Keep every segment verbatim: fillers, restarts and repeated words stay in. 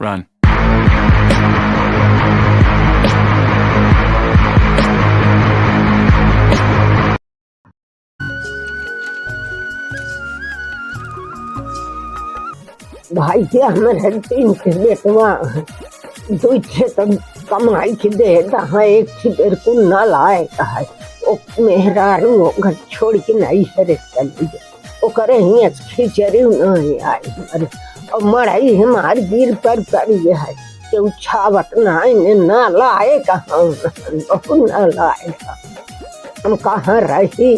Run. भाई के हमरे तीन ठे बेटवा, दुइ ठे तो कमाई के देता है, एक ठे बिल्कुल नालायक है। ओ मेहरारू ओकर छोड़ के नैहरे चली गई। ओकरे हियाँ से खिचड़ी नहीं आई हमारे। और मड़ई हमार गिर पर पड़ी है। केहू छावत नहीं, ने नालायक हम, बहुत नालायक हम। हम कहाँ रही?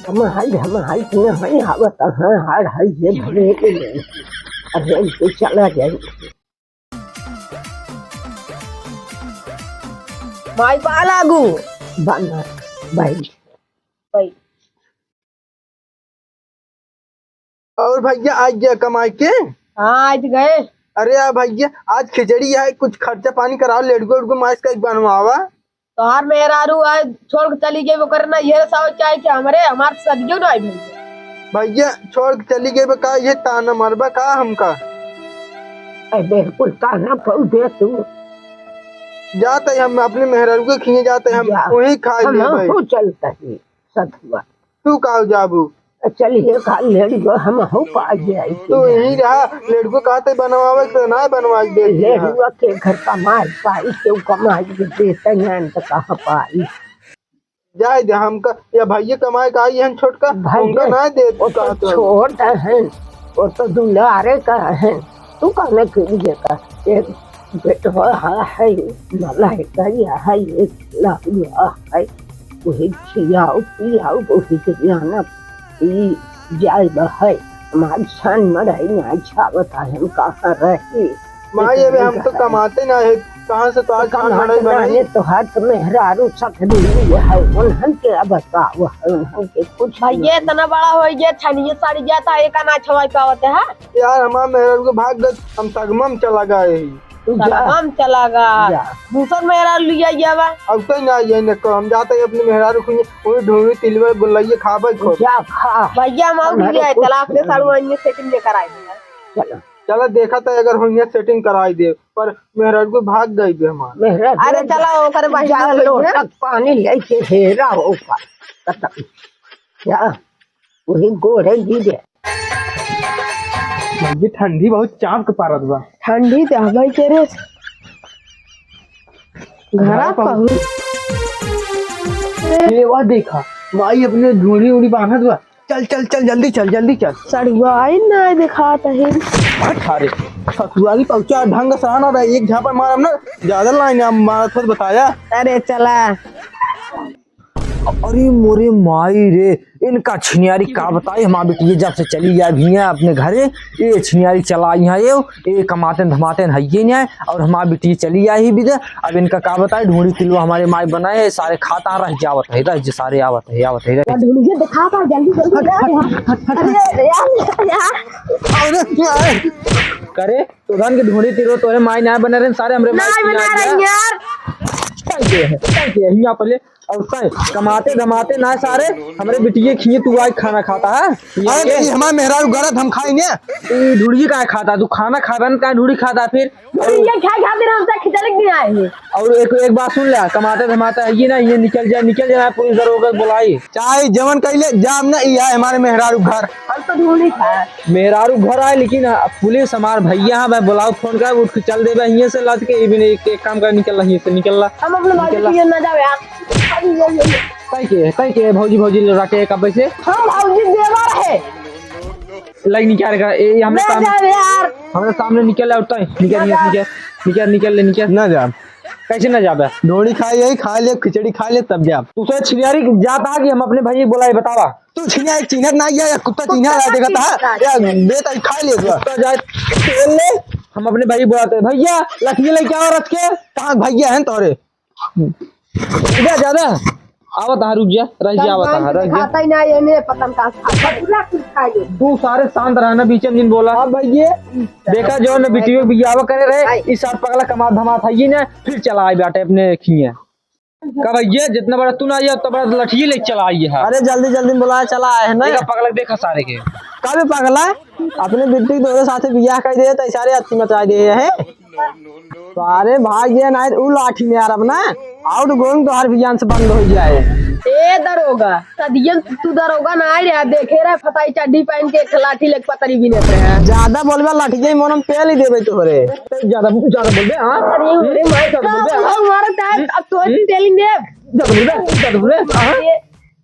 हम आज, हम आज नहीं आवत हैं, हार है ये भरे के नहीं। अरे, तू चला जाए। माई पा लागू। बना, भाई। भाई। और भैया, आज गया कमाई के? हाँ, आज गए। अरे यार भैया, आज खिचड़ी है, कुछ खर्चा पानी कराओ, लेडगो उडगो माइस का एक बनवावा। तोहार मेहरारू आज छोड़ के चली गई, वो करना ये सब चाहे कि हमरे, हमार सदियों ना आई भैया। भैया, छोड़ के चली गई बा का, ये ताना मरबा का हमका? ए, बिल्कुल ताना पऊ दे तू। जाते हम अपने मेहरारू के खिए जाते हम, जा। वहीं खा हम ले भाई। हो चलता ही, सतुआ। तू का जाबू? चलिए, खा लेडगो हम हो पा जाए। तू यहीं रहा, लेडगो कहते बनवावे के ना बनवाई दे। लेडुआ के घर कमाई पाई, केहू कमाई के देते नहीं तो कहाँ पाई? जाए दे हमका, या भैया कमाए का आई हन छोटका, भाई उनका ना दे वो तो कहत रहू। छोट है, वो तो दुलारे का है। तू कहना के लिए का, एक बेटवा है, मलाइका है, एक लाडुआ है, वही खियाओ पियाओ, वही के जाना ई जाए बा है। हमार सन मराई ना छावत है, हम कहाँ रही? माई, अबे हम तो कमाते ना है, कहाँ से तो आज खान कमाते बनाई? ना है, तो हाथ मेहरारू सखरी है, उन्हन के अब बताओ है, उन्हन के कुछ भैया नहीं। इतना बड़ा हो गया, छनिए सड़ गया था, एका ना छवाई पावत है। यार, हमार मेहरारू के भाग गए, हम सगमा में चला गए ही। तू जा। सगमा में चला गा। जा। दूसर मेहरारू लिया गया बा। अब तो ना ये न को, हम जाते ही अपने मेहरारू खुनिए, वही ढूंढी तिलवा बुलाइए, खाबे खो। जा खा। भैया, हम आऊ हमारे लिया, कुछ तलाक ले नहीं। साड़ू आइए, सेटिंग लेकर आए भैया। चलो। चला देखा था अगर होइया सेटिंग कराई दे, पर मेहरारू के भाग गई बे हमार। मेहरारू अरे चला ओकर बहिन जा के लोटा भैया। पानी लेके हेरा ओका। खत्म। जा, वही गोड़े गिरे। भौजी ठंडी बहुत चाप के पारत बा। ठंडी तो हवाई के रे। घरा पहुँच। ये वह देखा, माई अपने ढूंढी उड़ी बांधत बा। चल, चल, चल, जल्दी चल, जल्दी चल। सड़ुआइन ना देखात है। हट, अरे, ससुरारी पहुंचा ढंग से आना रहा, एक झापड़ मारब ना, ज्यादा लाइन हम मारत होत बताया। अरे, चला। अरे मोरे माई रे, इनका छिनियारी का बताई, हमार बिटिया जब से चली गया भी है अपने घरे, ये छिनियारी चला आई है, ये, ये कमाते धमाते है ये नहीं है, और हमार बिटिया चली आई ही बिदे। अब इनका का बताई, ढूंढी तिलवा हमारे माई बनाए है, सारे खाता रह जावत है, रह जे सारे आवत है, आवत है, रह। ढूंढिए दिखा था, जल्दी, जल्दी, हट, यार, हट, यार। हट, हट, हट, अरे, हट। यार, यार। अरे, करे, तोहन के ढूंढी तिलवा तोहरे माई ना बने रहे, सारे हमरे माई ना बने रहे यार। यार। चल के है, चल के है, हियां पहले, और तय कमाते धमाते ना सारे, हमरे बिटिया खिए तू आज खाना खाता है? अरे, ये हमारे मेहरारू गलत, हम खाएंगे। तू ढूंढी का खाता, तू खाना खाबे ना, का ढूंढी खाता फिर? ये खाए खातिर हम तक खिचड़ी नहीं आए हैं। और एक, एक बात सुन ले, कमाते धमाते है ये ना, ये निकल जाए, निकल जाए, पुलिस दरोगा बुलाई। चाहे जवन कह ले, जाम ना, ये है हमारे मेहरारू घर। हम तो ढूंढी था। मेहरारू घर आए, लेकिन पुलिस हमार भैया है, मैं बुलाओ फोन कर, उठ के चल देबे हियां से लद के, ये भी नहीं, एक, एक काम कर, निकल रहा हियां से, निकल रहा। हम अपने भाई निकल रहा। के ना जावे यार। अरे, ये, ये, ये। तय के, तय के, भौजी, भौजी लड़ा के कब से? हम भौजी देवर है। लाइक निकाल का, ए, हमरे ना सामने, जावे यार। हमरे सामने निकल आउट है। निकल, ना निकल, जा। निकल, निकल, निकल ले, निकल। ना जा। कैसे ना जाबे? ढोड़ी खाई है, खा ले, खिचड़ी खा ले, तब जा। तू सोच छिनियारी जाता है कि हम अपने भाई को बुलाए, बतावा। तू छिनिया एक चिन्हत ना गया, या कुत्ता तू चिन्हा कुत्ता ला देखा था, चिन्हा। या बेटा खा ले तू। कुत्ता जाए, तेल ले, हम अपने भाई को बुलाते हैं। भैया, लकड़ी लेके आओ रथ के। कहाँ भैया हैं तोरे? जा, जा, जा। आवत हा, रुक जा, रह जा, आवत हा, रह जा। खाता ही ना, ये नहीं पता नहीं कहाँ से खाता है। पूरा कुछ खा ले। तू सारे शांत रहना, बीच में जिन बोला। हाँ भैया। देखा जो न बिटियो बियाह करे रहे, आई। इस साथ पगला कमा धमा था ये ना, फिर चला आई बाटे अपने खिए। का भैया, जितना बड़ा तू ना आइए, उतना बड़ा लठिए लेके चला आइए है। अरे जल्दी जल्दी में बोला, चला आए है ना। देखा पगला, देखा सारे के। का बे पगला, अपने बिट्टी के तोरे साथे बियाह कर दे, तो सारे अत्ती मचा दे है। तो अरे भाग ये ना, उ लाठी में यार अपना आउट गोइंग तो हर बियान से बंद हो जाए। ए दरोगा, सदियन तू दरोगा ना आए रे, देखे रे फताई चड्डी पहन के एक लाठी लेके पतरी बिनत रहे। ज्यादा बोलबे, लाठी के मोनम पेल ही देबे तोहरे। ज्यादा, ज्यादा बोलबे, हाँ? अरे, अरे, मार का बोलबे, हाँ? मारत है, अब तो हम्म? पेल ही देब। ज्यादा बोलबे, ज्यादा बोलबे, हाँ? ये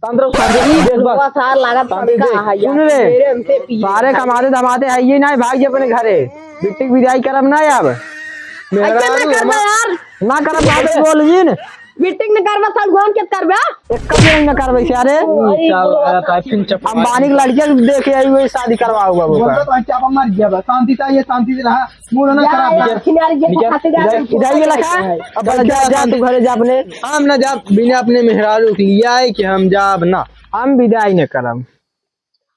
तांत्रिक शांति, देख बस। बुआ सार लागत शांति पड़का देख। है यार। सुन रे, मेरे हमसे पी। सारे कमाते धमाते है ये ना, भाग जे अपने घरे। बिट्टी के विदाई करब ना अब। अच्छा, ना मेहरारू करबे हमार यार। ना करब, बात बोल जिन। बिट्टी न करबे, सड़गोन के करबे? एक कभी नहीं ना करबे सारे। अरे, चल, आ जाता है, फिर चपका। अंबानी के लड़किया देखे आई, वही शादी करवाओ बाबू का। बोलता तो है, क्या मर गया बस, शांति से आइए, शांति से रहा। मूड ना खराब कर। यार, किनारे के निकल। खातिर इधर, इधर ये लखा। अब जा, जा, तू घरे जा अपने। हम ना जाब, बिना अपने मेहरारू के लिया है कि हम जाब ना। हम विदाई न करब।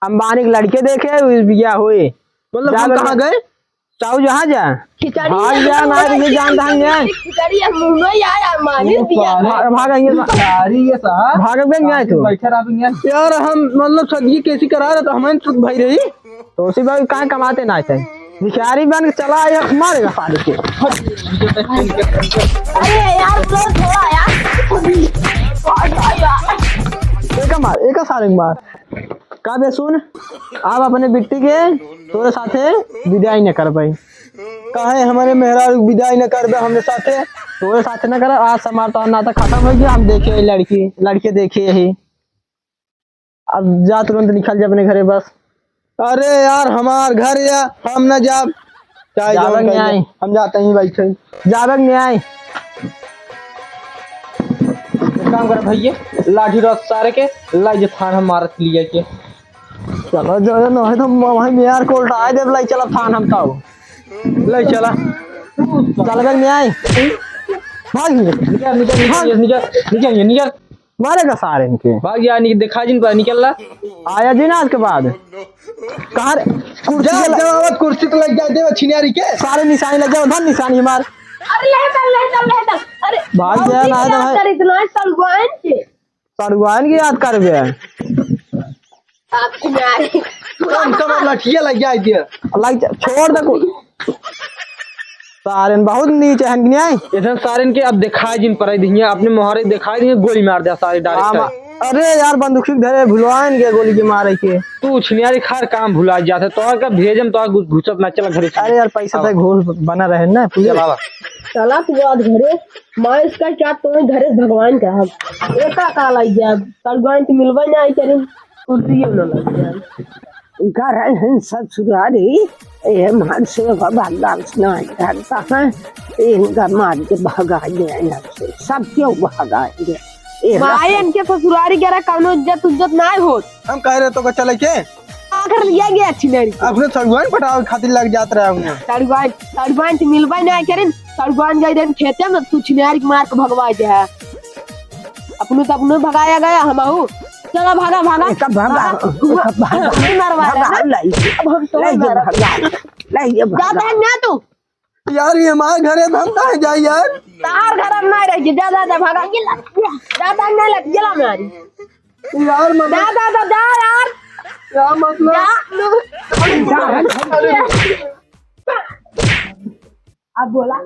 हम बाहर एक लड़के देखे, उस बिया होए। मतलब, हम कहाँ गए? चाऊ जहाँ जा। खिचड़ी भाग है, जा, ना, ये जान धान जाए। खिचड़ी है, मुंह में यार, मानी दिया। भाग, भाग, ये भाग। अरे, ये साहब। भाग बे, नहीं आए तू। बैठे रह, नहीं आए। यार, हम, मतलब, सब ये कैसी करा रहे, तो हमें तो भाई रही। तो उसी भाई कहाँ कमाते ना थे, भिखारी बन के चला आया, मारेगा साले के। अरे यार, blouse थोड़ा यार। एका मार, एका साले के मार। का बे सुन, आप अपने बिट्टी के तोरे साथे विदाई न कर पाई। काहे हमारे मेहरारू विदाई न करबे हमरे साथे? तोरे साथे न करब, आज से हमार तो नाता खत्म हो गया। हम देखे लड़की, लड़के देखे ही। अब जा, तुरंत निकल जा अपने घरे बस। अरे यार, हमार घर या, हम ना जाब। चाहे जाबे जौन नहीं कहिए, आई। हम जाते ही बैठे। जाबे नहीं आई। एक काम कर भैया, लाठी रख सारे के, लाई जे थान हम मारत लिया के। चलो, जो है ना, है तो वहीं में यार को उल्टा देब, लाई चला थान हम ताऊ। लाई चला। चल बे नहीं आई। भाग। निकल, निकल, निकल, निकल, निकल, निकल। मारेगा सारे इनके। भाग जा, निक-, दिखा जिन पर निकल ला। आया जी ना आज के बाद। कहाँ रे? कुर्सी जा, के ल- जमावत कुर्सी तो लग जाए, देवा छिनियारी के। सारे निशानी लग जाओ, धन निशानी मार। अरे ले चल, ले चल, ले चल। अरे भाग बहुत जा, ना तो याद है। कर इतना सड़गोन के। सड़गोन के याद करबे। आप छिनियारी। कम, कम, अब लठिया लग जाए दिया। लग जा, छोड़ दे कुल। सारेन बहुत नीच हन कि नहीं? ऐसन सारेन के अब दिखाई जिन पड़े दिहिए, अपने मोहरे दिखाई दिहिए, गोली मार दे सारे direct। हाँ, मा-, अरे यार, बंदूक धरे भुलवाइन के गोली के मारे के। तू छिनियारी खार काम भुला जात है, तोहर का भेजम, तोहर घुस-, घुसत ना, चल घरे चल। अरे यार, पैसा तो घोल बना रहे ना, पूरे। चल आवा। चला तू आज घरे, मैं इसका क्या तो घरे भगवान का हम। एका का लाई जाब, भगवान तो मिलबे ना आई करें, कुर्सी ना लाई जाब। गरहन ससुरारी, ए हमार सेवा भंडार से नाहीं करता है, इनका मार के भगा दे अलग से, सब क्यों भगा दे? ए भाई, इनके ससुरारी गरा कौनो इज्जत उज्जत नाहीं होत। हम कह रहे तो का चले के? आखिर लिया गया छिनारी। अपने सड़ुआन पटावे खातिर लग जात रहे हूँ। सड़ुआन, सड़ुआन से मिलबे नाहीं करें, सड़ुआन गई रहन खेते में, तू छिनारी के मार के भगवा दे है। अपनू तो अपनू भगाया गया, हम आहू। चला भागा, भागा। एका भागा, भागा। एका भागा। हम नहीं मरवा रहे भागा, हैं। लाई। अब हम तो लाई ये मारा। भागा। लाई ये भागा। जाता है ना तू? यार, ये हमारे घर है, हम कहाँ जाए यार? तार घर हम नहीं रह गए। जा, जा, जा, भागा। जाता है ना, लग गया मारी। यार, मतलब जा, जा, जा, जा यार। क्या मतलब? जा, तू। अरे। अब बोला।